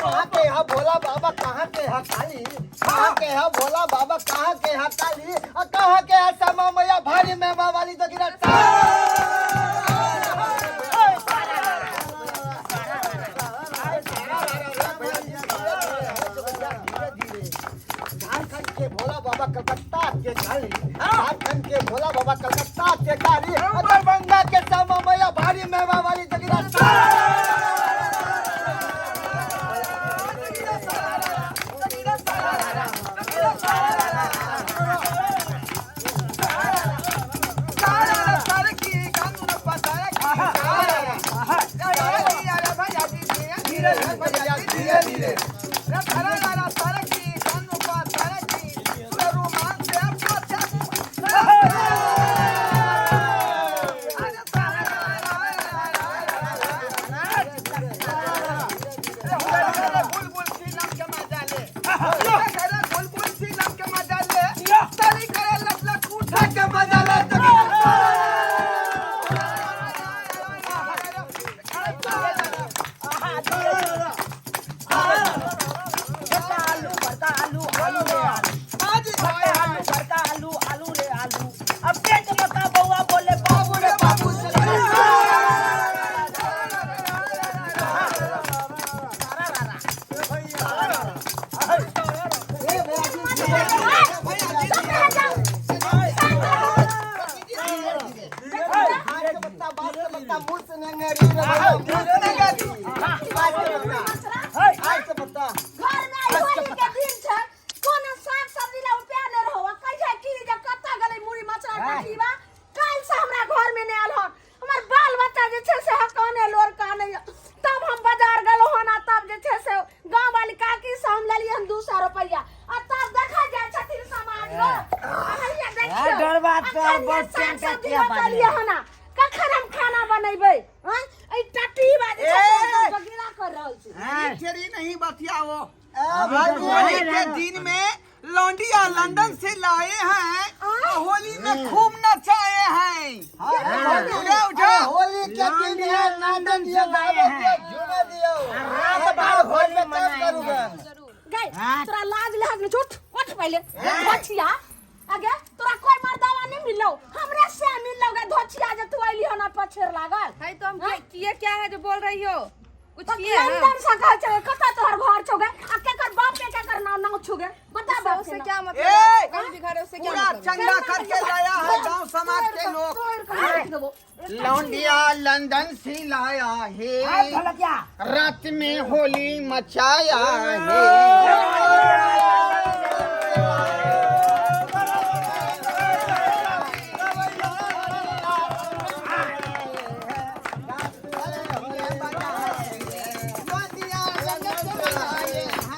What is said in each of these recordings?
कहाँ के है भोला बाबा, कहाँ के है काली, कहाँ के है भोला बाबा, कहाँ के है काली, और कहाँ के है श्यामा मैया, भारी मेमा वाली तो गिरा। झारखंड के भोला बाबा, कलकत्ता के काली, झारखंड के भोला बाबा, कलकत्ता के काली, और दरभंगा के श्यामा मैया, भारी मेमा वाली तो गिरा। धीरे धीरे। के मजा ले तो। आलू भरता आलू, आलू रे आलू, भरता आलू, भरता आलू, आलू रे आलू। अब पेट मका बउआ बोले बाबू रे बाबू। घर में आई होली के दिन छै, कोनो साग सब्जी ला उपाय नै रहो। आ कहै छै कि जे कतऽ गेलै मुड़ी मचरा टटीबा, काल्हि से हमरा घर में नै आयल हन। हमर बाल बच्चा जे छै से हकाने लोर काने। तब हम बाजार गेलहुँ हन आ तब जे छै से गाँव वाली काकी से हम लेलियै हन 200 रुपैआ, आ तब देखै जाइ छथिन समाज लोग। आ हैया देखियौ, डरबा तोहर अखन जे बहुत साग टेंटा सब्जी किया बाजै? रोपलियै हन, आ कखन हम खाना बनेबै? आँय, एहि टटीबा जे छै से हम बगीरा कर रहल छी। तेरी नहीं बतियाओ। होली के दिन में लौंडिया लंदन से लाए हैं, होली में खूब नचाए हैं। उठा उठा। होली के दिन है, नंदन दियो, गावे दियो, झूमे दियो, रात भर घर में होली काम करूंगा। गई तोरा लाज लिहाज नहीं? उठ उठ पहले धोछिया। आगे तोरा कोई मर्दावा नहीं मिललो, हमरे से मिललो गे धोछिया, जे तू अइली हन पछेर लागल है। तो हम किए क्या है जो बोल रही हो? कुछ तो किए हैं? लंदन से कह छै, कतऽ तोहर घर छौ गे, आ केकर बाप के केकर नाम नाम छौ गे? बता उससे बाप के उससे नाम। क्या मतलब ए! है? कहीं भी घर है, उससे क्या पूरा मतलब है? चंदा करके लाया है गांव समाज के लोग। तोड़ के रख देबो। लौंडिया लंदन से लाया है, ढोलकिया रात में होली मचाया है। लौंडिया लंदन से लाए हैं।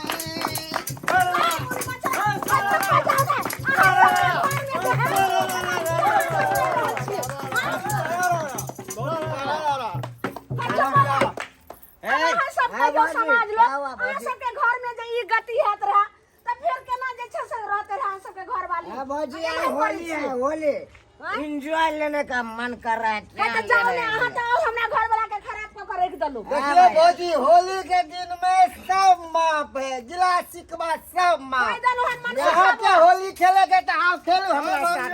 अहाँ सब कहियो समाज लोग, अहाँ सबके घर में जे ई गति हैत रहे तऽ फेर केना जे छै से रहते रहे अहाँ सबके घर वाली? भौजी, आज होली है, होली एंजॉय लेने का मन कर रहा है। है तऽ जाओ ने अहाँ तऽ और हमरा घर वाला के खराब कऽ के राखि देलहुँ। देखियो भौजी, होली के दिन में सब माफ है, गिला शिकवा सब कहि माफ। देलहुँ हन मन यहाँ के होली खेले के तो आओ, खेलू हमरा साथ।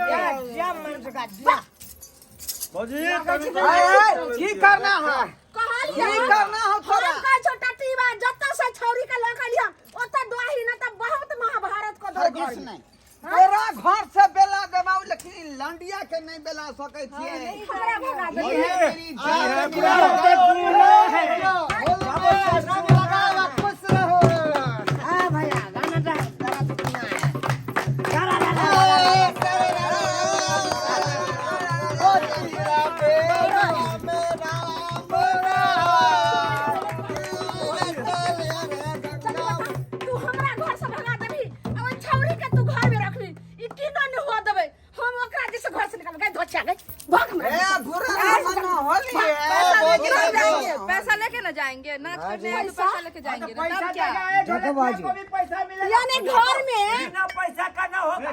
जा मन से जा। भौजी। की करना है? कहलियै की करना हो तोरा? हम कहै छौ टटीबा, जतऽ से छौरी के लऽ के एलियै ओतऽ दोही न तऽ बहुत महाभारत कऽ देलक हरगिज घरमे। नहीं, तोरा घर से बेला देबाऊ, लेकिन लंडिया के नहीं बेला सकै छियै। हमरा भगा देलियै। ये मेरी जान है। रंग लगाओ, खुश रहो। हाँ भैया, गाना गा, गाना तो सुनना है। गा रा रा रा। तू हमरा घर से भगा देबही आ ओहि छौरी के तू घर में रखबही, ई किनो नहि हुआ देबै हम। ओकरा जैसे घर से निकाल गई धोछिया, गई भाग हमरा। ए, बुरा ना होली है। पैसा लेके ना जाएंगे, पैसा लेके ना जाएंगे। नाच करने आए तो पैसा लेके जाएंगे ना, तब क्या? देखो भौजी। यानी घर में बिना पैसा का ना होगा।